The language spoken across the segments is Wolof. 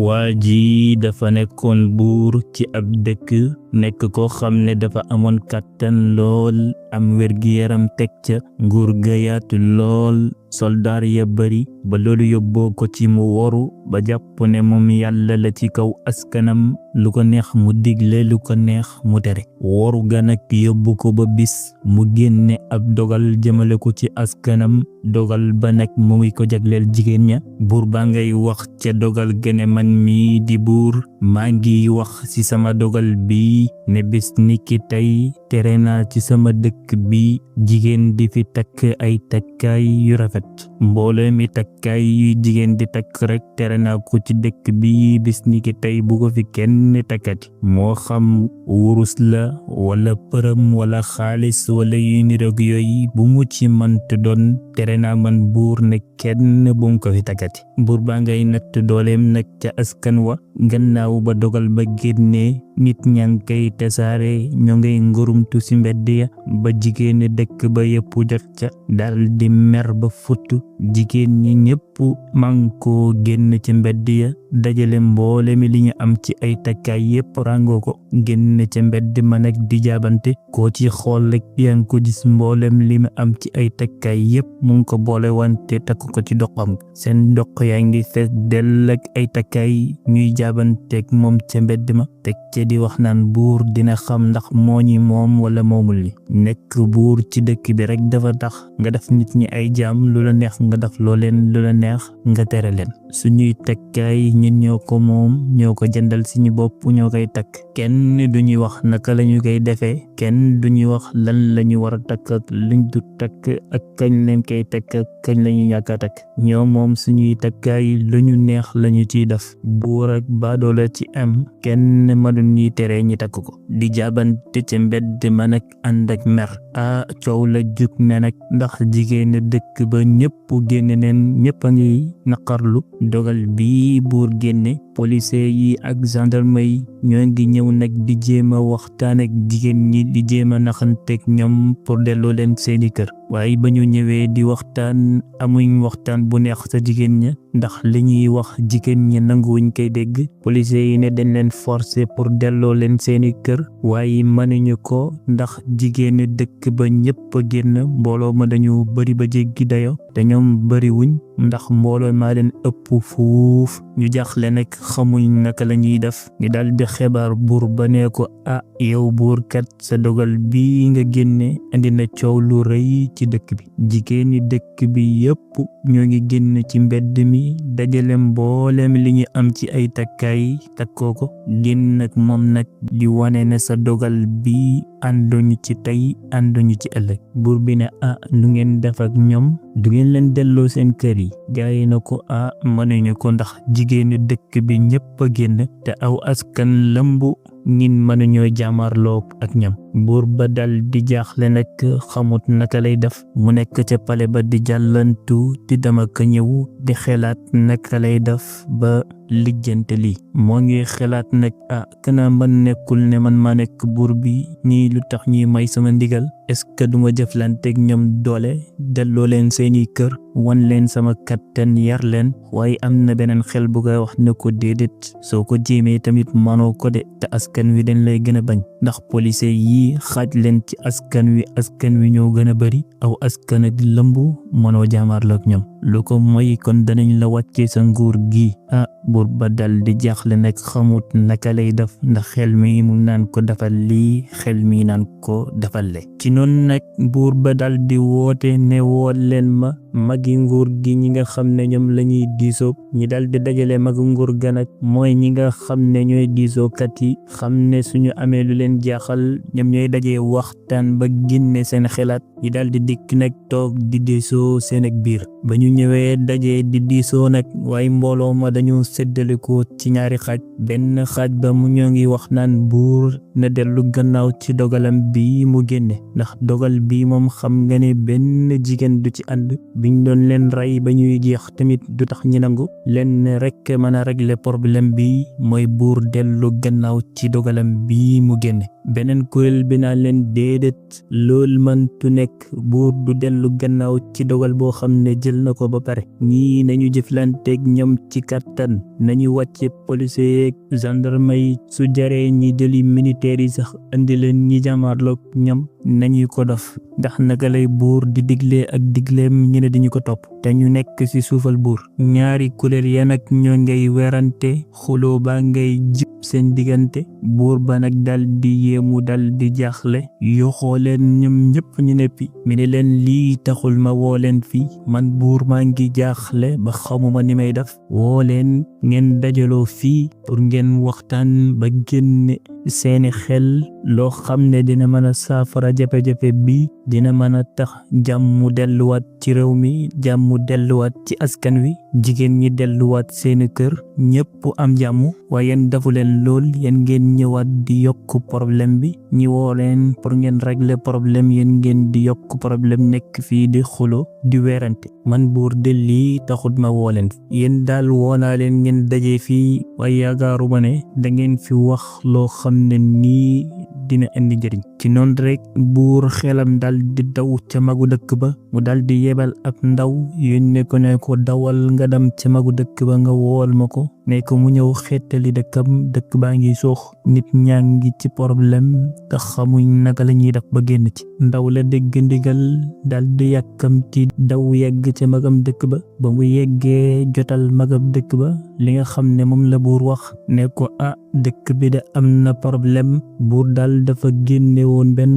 waa ji dafa nekkoon buur ci ab dëkk nekk koo xam ne dafa amoon kàttan lool am wér-gi-yaram teg ca nguur ga yaatu lool soldaar ya bari ba loolu yóbboo ko ci mu woru ba jàpp ne moom yàlla la ci kaw askanam lu ko neex mu digle lu ko neex mu tere woru ga nag yóbbu ko ba bis mu génne ab dogal jëmale ko ci askanam dogal ba nag mu ngi ko jagleel jigéen ña buur baa ngay wax ca dogal gene man mi di buur maa ngi wax ci sama dogal bi ne bis ni ki tey tere naa ci sama dëkk bi jigéen di fi takk ay takkaay yu rafet mboole mi takkaay yu jigéen di takk rek tere naa ko ci dëkk bi bis ni ki tey bu ko fi kenn takkati moo xam wurus la wala përëm wala xaalis wala yu niroog yooyu bu mu ci mënta doon tere naa man buur ne kenn bu mu ko fi takkati buur baa ngay natt dooleem nag ca askan wa gannaaw ba dogal ba génnee nit ñaa ngi koy tasaare ñoo ngay ngurumtu ci mbedd ya ba jigéen dëkk ba yëpp jot ca dal di mer ba futt jigéen ñi ñëpp mànkoo génn ci mbedd ya dajale mboole mi li ñu am ci ay takkaay yëpp ràngoo ko génn ca mbedd ma nag di jaabante koo ci xool rek yaa ngi ko gis mboolem li mu am ci ay takkaay yëpp mu ngi ko boole wante takk ko ci doxam seen dox yaa ngi fees dell ak ay takkaay ñuy jaabanteeg moom ca mbedd ma teg ca di wax naan buur dina xam ndax moo ñi moom wala moomul li nekk buur ci dëkk bi rek dafa tax nga def nit ñi ay jaam lu la neex nga def loo leen lu la neex nga tere leen suñuy takkaay ñun ñoo ko moom ñoo ko jëndal suñu bopp ñoo koy takk kenn duñuy wax naka lañu koy defee kenn duñuy wax lan lañu war a takk ak luñ du takk ak kañ leen koy takk ak kañ lañu ñàkk a takk ñoo moom suñuy takkaay lu ñu neex lañu ciy def buur ak baadoola ci am kenn mënu ñuy tere ñi takk ko di jaabante ca mbedd ma nag ànd ak mer coow la jug ne nag ndax jigéen dëkk ba ñëpp génne neen ñëpp a ngi naqarlu dogal bi buur génne policier yi ak gendarme yi ñoo ngi ñëw nag di jéem a waxtaan ak jigéen ñi di jéem a naxanteeg ñoom pour delloo leen seeni kër waaye ba ñu ñëwee di waxtaan amuñ waxtaan bu neex sa jigéen ña ndax li ñuy wax jigéen ñi nanguwuñ koy dégg policier yi ne dañ leen forcer pour delloo leen seeni kër waaye mënuñu ko ndax jigéen dëkk ba ñëpp a génn mbooloo ma dañu bari ba jéggi dayo te ñoom bariwuñ ndax mbooloo maa leen ëpp fuuf ñu jaxle nag xamuñ naka la ñuy def ñu dal di xibaar buur ba ne ko yow buur kat sa dogal bi nga génne indi na coow lu rëy ci dëkk bi jigéeni dëkk bi yëpp ñoo ngi génn ci mbedd mi dajale mbooleem li ñu am ci ay takkaay takkoo ko génn nag moom nag di wane ne sa dogal bi ànduñu ci tey ànduñu ci ëllëg buur bi ne nu ngeen def ak ñoom du ngeen leen delloo seen kër yi gaay na ko mënuñu ko ndax jigéenu dëkk bi ñëpp a génn te aw askan lëmbu ñin mënuñoo jaamarloo ak ñam buur ba dal di jaaxle nag xamut naka lay def mu nekk ca pale ba di jàllantu di dama ka ñëw di xelaat naka lay def ba lijjante lii moo ngi xelaat nag kana man nekkul ne man maa nekk buur bi ñii lu tax ñuy may sama ndigal est-ce que duma jëflanteeg ñoom doole delloo leen seeni kër wan leen sama kattan yar leen waaye am na beneen xel bu koy wax ne ko déedéet soo ko jéemee tamit manoo ko de te askan wi dañ lay gën a bañ ndax policier yi xaaj leen ci askan wi ñoo gën a bari aw askan di lëmbu mënoo jaamaarloo ak ñoom lu ko mooy kon danañ la wàccee sa nguur gi buur ba dal di jaaxle nag xamut naka lay def ndax xel mi mu naan ko defal lii xel mi naan ko defal le ci noonu nag buur ba dal di woote ne wool leen ma magi nguur gi ñi nga xam ne ñoom la ñuy diisoo ñi dal di dajale magi nguur ga nag mooy ñi nga xam ne ñooy diisookat yi xam ne suñu amee lu leen jaaxal ñoom ñooy dajee waxtaan ba génne seen xelaat ñi dal di dikk nag toog di diisoo seen ak biir ba ñu ñëwee dajee di diisoo nag waaye mbooloo ma dañu séddale ko ci ñaari xaaj benn xaaj ba mu ñoo ngi wax naan buur na dellu gannaaw ci dogalam bi mu génne ndax dogal bi moom xam nga ne benn jigéen du ci ànd biñ doon leen rey ba ñuy jeex tamit du tax ñi nangu leen rek mën a régler problème bi mooy buur dellu gannaaw ci dogalam bi mu génne beneen kuréel bi naa leen déedéet loolu mëntu nekk buur du dellu gannaaw ci dogal boo xam ne jël jël na ko ba pare ñii nañu jëflanteeg ñoom ci kattan nañu wàcce police yeeg gendarme yi su jaree ñi jëli militaire yi sax andi leen ñi jàmmaarloog ñoom nañuy ko def ndax naka lay buur di diglee ak digleem ñu ne dañu ko topp te ñu nekk ci suufal buur ñaari kuréel ya nag ñoo ngay werante xuloo baa ngay jib seen diggante buur ba nag dal di yéemu dal di jaaxle yoxoo leen ñoom ñëpp ñu neppi mi ne leen lii taxul ma woo leen fii man buur maa ngi jaaxle ba xamuma ni may def woo leen ngeen dajaloo fii pour ngeen waxtaan ba génne seeni xel loo xam ne dina mën a saafara jafe-jafe bi dina mën a tax jàmm delluwaat ci réew mi jàmm delluwaat ci askan wi jigéen ñi delluwaat seeni kër ñëpp am jàmm waaye yéen defu leen lool yéen ngeen ñëwaat di yokk problème bi ñi woo leen pour ngeen régler problème yéen ngeen di yokk problème nekk fii di xulo di weerante man buur de lii taxut ma woo leen yéen daal woonaa leen ngeen daje fii waaye yaakaaruma ne da ngeen fi wax loo xam ne nii dina indi njëriñ ci noonu rek buur xelam dal di daw ca magu dëkk ba mu dal di yebal ab ndaw yónnee ko ne ko dawal nga dem ca magu dëkk ba nga wool ma ko ne ko mu ñëw xettali dëkk baa ngi suux nit ñaa ngi ci problème te xamuñ naka la ñuy def ba génn ci ndaw la dégg ndigal dal di yàkkamti daw yegg ca magam dëkk ba mu yeggee jotal magam dëkk ba li nga xam ne moom la buur wax ne ko dëkk bi de am na problème buur dal dafa génne woon benn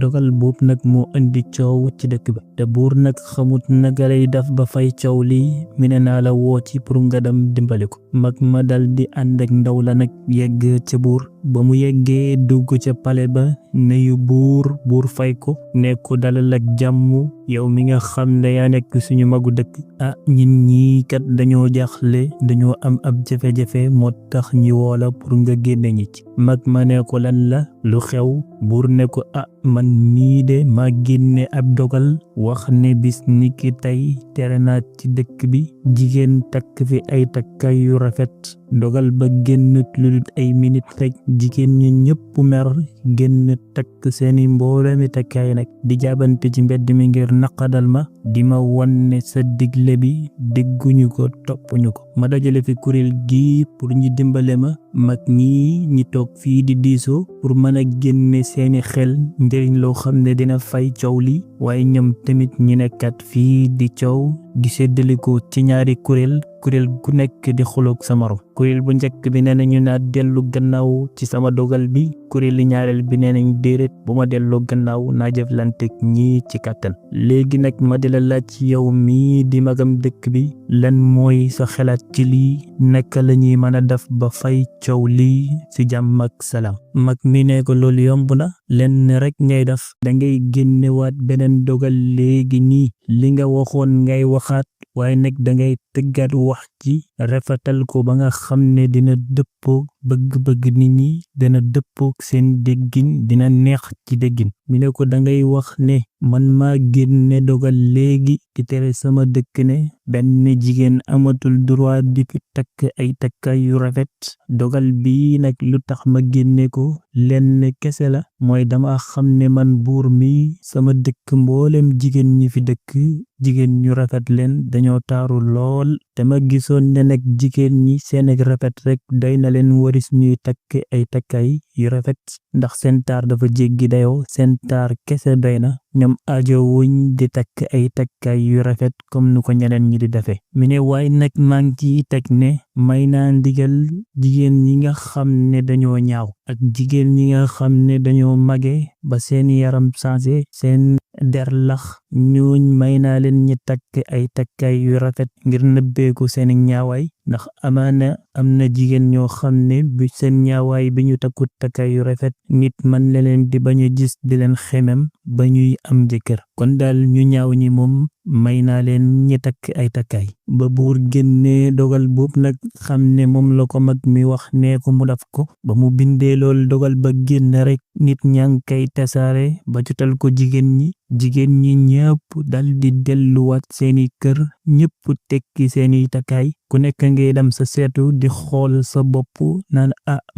dogal boobu nag moo indi coow ci dëkk ba te buur nag xamut naka lay def ba fay coow lii mi ne naa la woo ci pour nga dem dimbali ko mag ma dal di ànd ak ndaw la nag yegg ca buur ba mu yeggee dugg ca pale ba nuyu buur fay ko ne ko dalal ak jàmm yow mi nga xam ne yaa nekk suñu magu dëkk ñin ñii kat dañoo jaaxle dañoo am ab jafe-jafe moo tax ñi woola pour nga génne ñi ci mag ma ne ko lan la lu xew buur ne ko man mii de ma génne ab dogal wax ne bis ni ki tey tere naa ci dëkk bi jigéen takk fi ay takkay yu rafet dogal ba génn lu ay minit rek jigéen ñi ñëpp mer génn takk seeni mboolemi takkaay nag di jaabante ci mbedd mi ngir naqadal ma di ma wan ne sa digle bi dégguñu ko toppuñu ko ma dajale fi kuréel gi pour ñu dimbale ma mag ñi toog fii di diisoo pour mën a génne seeni xel njëriñ loo xam ne dina fay coow li waaye ñoom tamit ñi nekkat fii di coow di séddaliko ci ñaari kuréel gu nekk di xuloog sa morom kuréel bu njëkk bi nee nañu naa dellu gannaaw ci sama dogal bi kuréel li ñaareel bi nee nañ déedéet bu ma delloo gannaaw naa jëflanteeg ñii ci kàttan léegi nag ma di la laaj yow mii di magam dëkk bi lan mooy sa xalaat ci lii naka la ñuy mën a def ba fay coow lii ci jàmm ak salaam mag mi ne ko loolu yomb na lenn rek ngay def dangay génnewaat beneen dogal léegi nii li nga waxoon ngay waxaat waaye nag dangay tëggaat wax ci rafetal ko ba nga xam ne dina dëppoo bëgg-bëgg nit ñi dina dëppook seen déggin dina neex ci déggin mi ne ko dangay wax ne man maa génne dogal léegi ki tere sama dëkk ne benn jigéen amatul droit di fi takk ay takkaay yu rafet dogal bi nag lu tax ma génne ko lenn kese la mooy dama xam ne man buur mi sama dëkk mboolem jigéen ñi fi dëkk jigéen ñu rafet leen dañoo taaru lool te ma gisoon ne nag jigéen ñi seen ak rafet rek doy na leen waris ñuy takk ay takkaay yu rafet ndax seen taar dafa jéggi dayoo seen taar kese doy na ñoom aajo wuñ di takk ay takkaay yu rafet comme nu ko ñeneen ñi di defee mi ne waaye nag maa ngi ciy teg ne may naa ndigal jigéen ñi nga xam ne dañoo ñaaw ak jigéen ñi nga xam ne dañoo mage ba seen yaram changé seen der lax ñooñ may naa leen ñi takk ay takkaay yu rafet ngir nëbbeeku seen ñaawaay ndax amaana am na jigéen ñoo xam ne bi seen ñaawaay bi ñu takkut takkaay yu rafet nit man leen di bañ a gis di leen xemem ba ñuy am jëkkër kon daal ñu ñaaw ñi moom may naa leen ñi takk ay takkaay ba buur génnee dogal boobu nag xam ne moom la ko mag mi wax nee ko mu def ko ba mu bindee lool dogal ba génn rek nit ñaa ngi koy tasaare ba jotal ko jigéen ñi ñëpp dal di delluwaat seeni kër ñëpp tekki seeni takkaay ku nekk ngay dem sa seetu di xool sa bopp naan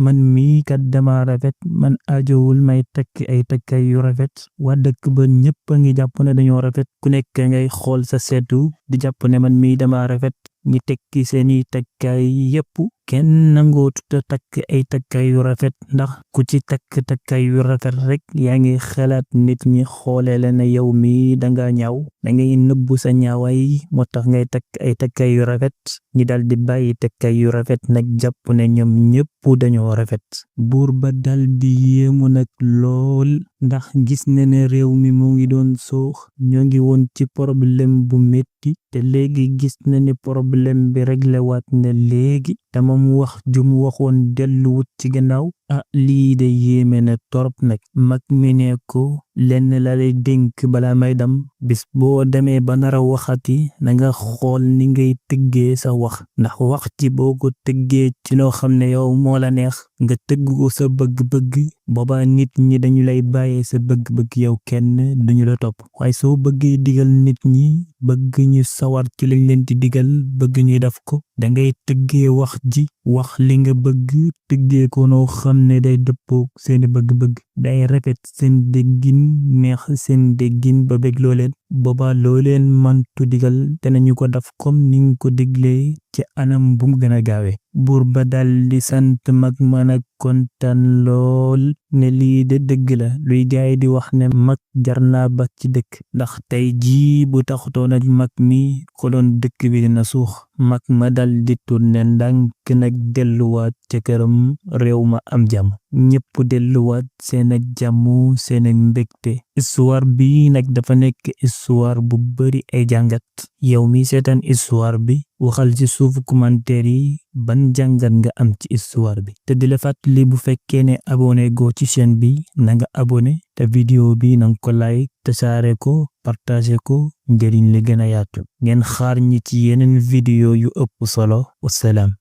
man mii kat dama rafet man aajowul may takki ay takkaay yu rafet waa dëkk ba ñëpp a ngi jàpp ne dañoo rafet ku nekk ngay xool sa seetu di jàpp ne man mii dama rafet ñi tekki seeni takkaay yépp kenn nangootuta takk ay takkaay yu rafet ndax ku ci takk takkaay yu rafet rek yaa ngi xalaat nit ñi xoolee la ne yow mi danga ñaaw dangay nëbbu sa ñaawaay moo tax ngay takk ay takkaay yu rafet ñi dal di bàyyi takkaay yu rafet nag jàpp ne ñoom ñépp dañoo rafet buur ba dal di yéemu nag lool ndax gis na ne réew mi mu ngi doon soox ñoo ngi woon ci problème bu metti te léegi gis na ne problème bi réglé waat na léegi te moom wax jum waxoon delluwut ci gannaaw lii de yéeme na torop nag mag mi ne ko lenn la lay dénk bala may dem bis boo demee ba nara waxati na nga xool ni ngay tëggee sa wax ndax wax ci boo ko tëggee ci loo xam ne yow moo la neex nga tëgg ko sa bëgg-bëgg booba nit ñi dañu lay bàyyee sa bëgg-bëgg yow kenn duñu la topp waaye soo bëggee digal nit ñi bëgg ñu sawar ci lañ leen di digal bëgg ñuy def ko dangay tëggee wax ji wax li nga bëgg tëggee ko noo xam ne day dëppook seeni bëgg-bëgg day rafet seen déggin neex seen déggin ba bég loo leen booba loo leen mantu digal danañu ko def comme ni nga ko diglee ci anam bu mu gën a gaawee buur ba dal di sant mag ma nag kontaan lool ne lii de dëgg la luy gaay di wax ne mag jar naa ba ci dëkk ndax tey jii bu taxutoon ak mag mi ko doon dëkk bi dina suux mag ma dal di turne ndànk nag delluwaat ca këram réew ma am jàmm ñépp delluwaat seen ak jàmm seen ak mbégte histoire bi nag dafa nekk histoire bu bari ay jàngat yow mi seetaan histoire bi waxal ci suufu commentaire yi ban jàngat nga am ci histoire bi te di la fàttali bu fekkee ne abonné go ci chaîne bi na nga abonné te vidéo bi nanga ko like tasaare ko partager ko njëriñ li gën a yaatu ngeen xaar ñi ci yeneen vidéo yu ëpp solo wasalaam